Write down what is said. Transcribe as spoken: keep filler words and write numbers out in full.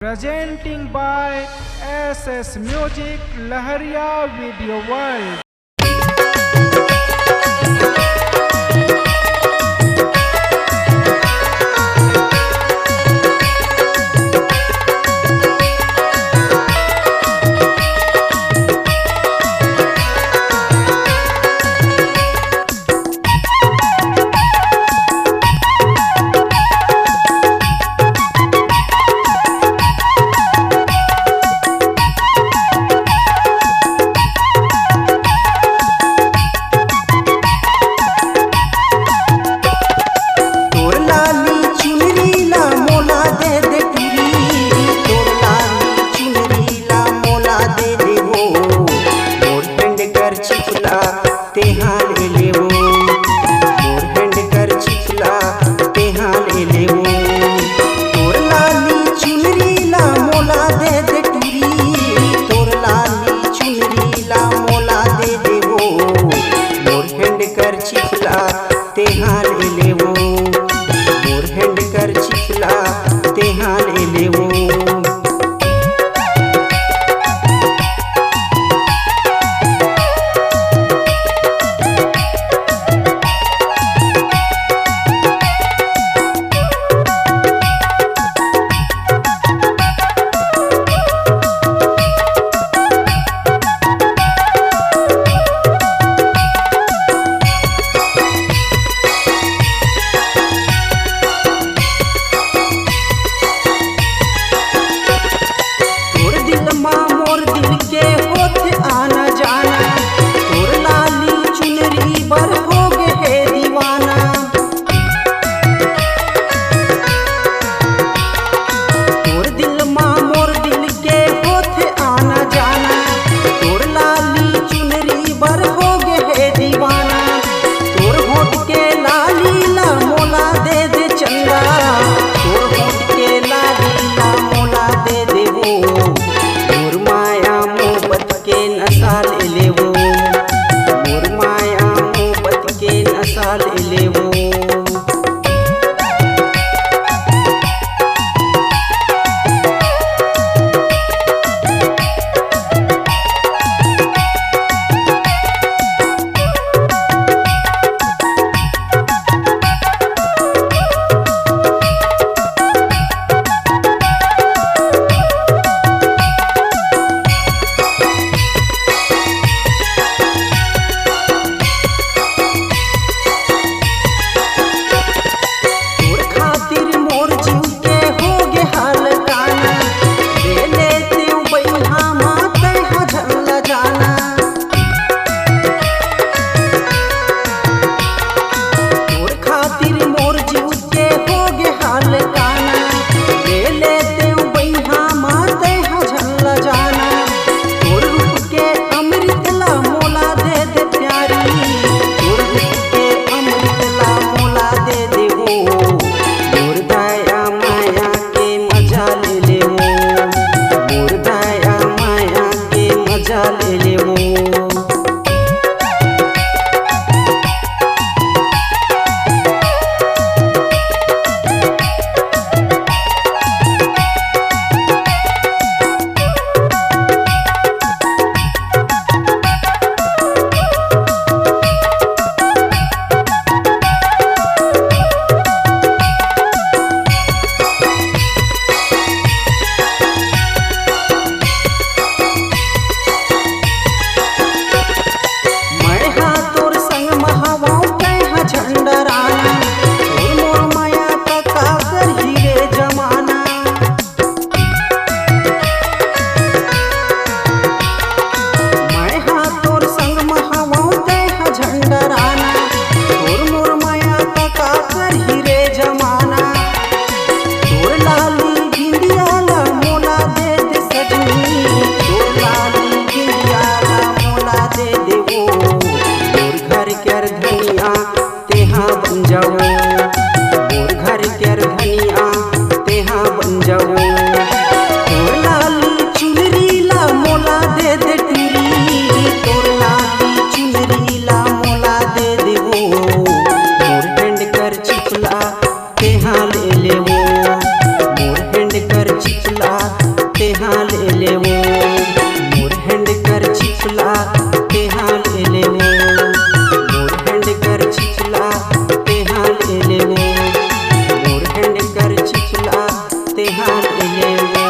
Presenting by S S Music Lahariya Video World. तोर लाली चुनरी ला मोला दे दे टुरी, तोर लाली चुनरी ला मोला दे दे वो, मोर friend कर चिपला तेहा ले ले वो, मोर friend कर चिपला तेहा ले ले वो। तोर लाली चुनरी ला मोला दे दे टुरी, तोर लाली चुनरी ला मोला दे दे वो, मोर friend कर चिपला तेहा ले ले वो, मोर friend कर चिपला तेहा ले ले वो। तोर दिल मा मोर दिल के होत आना जाना, तोर लाली चुनरी बर हो गे हे दीवाना। तोर दिल मा मोर दिल के होत आना जाना, तोर लाली चुनरी बर हो गे हे दीवाना। तोर होठ के लाली ला मोला दे दे चंदा, तोर होठ के लाली ला मोला दे दे वो। मोर माया मोहब्बत के नशा ले ले वो, मोर माया मोहब्बत के नशा ले ले वो। तोर खातिर मोर जीव के हो गे हाल काना, ले ले तें बइहा मा तैं हा झन ल जाना। तोर खातिर मोर जीव के हो गे हाल काना, ले ले तें बइहा मा तैं हा झन ल जाना। तोर रूप के अमृत ला मोला दे दे प्यारी, तोर रूप के अमृत ला मोला दे दे वो। मोर दया माया के मजा ले ले वो, मोर दया माया के मजा ले ले वो। तेहा ले ले वो। मोर handkerchief ला तेहा ले ले वो। मोर handkerchief ला तेहा ले ले वो। मोर handkerchief ला तेहा ले ले वो।